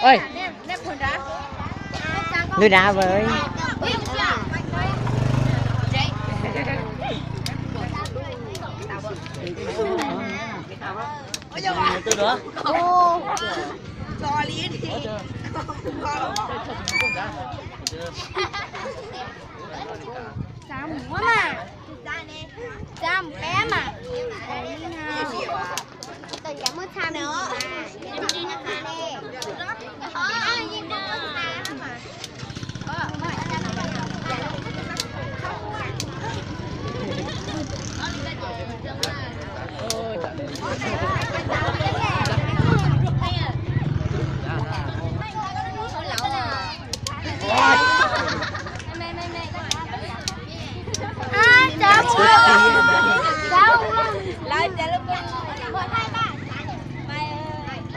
Ơi, lui đá với. Xav mus mas, xav mus peb mas.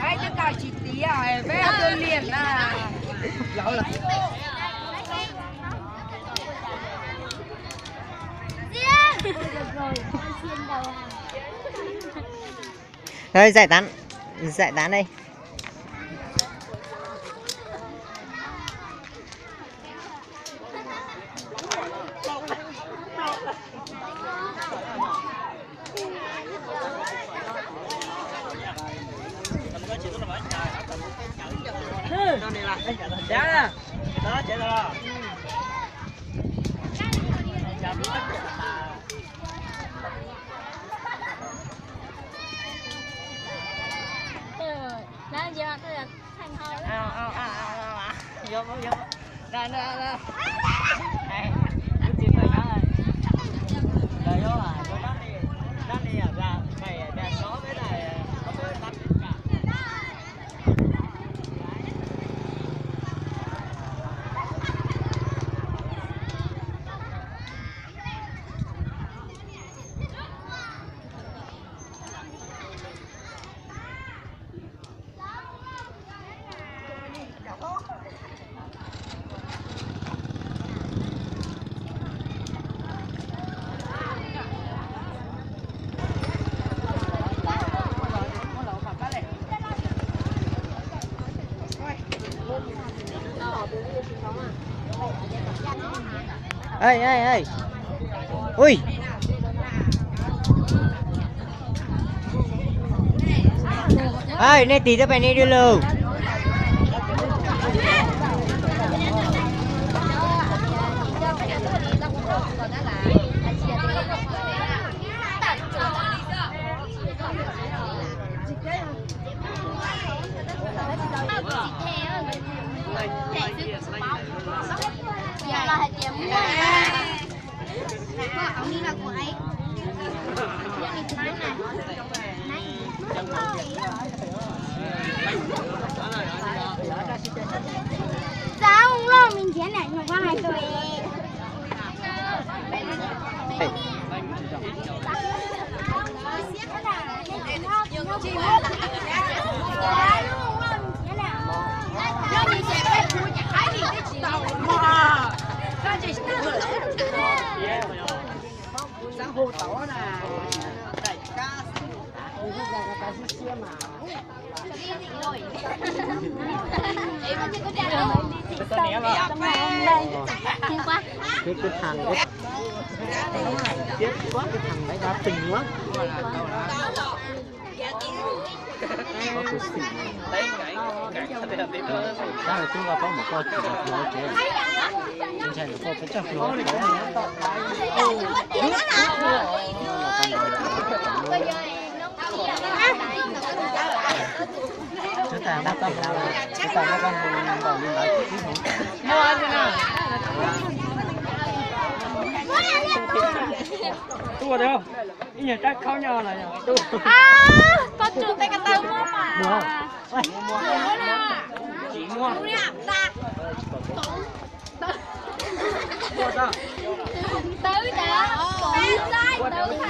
Ai, twb tau tsis tiav, peb tus liam na. Thôi, giải tán, giải tán đây. Ê, ê, ê. Ui. Ê, nej tig tau pem nej dua lug. Txav ua luaj me nthiav niam nyuam qhuav hais rau es. Peb kuj thaj, peb kuj thaj dab pes nyuaj. Tab sis twb paub mus koj tsis hluas tsev, ntshai koj peb tsob hluas. Tuaj da, ib nyuag rab khaub nyob los yog tuaj. Koj tsum tej ko taw muab mas. Muab na. Tawv, tawv, tawv.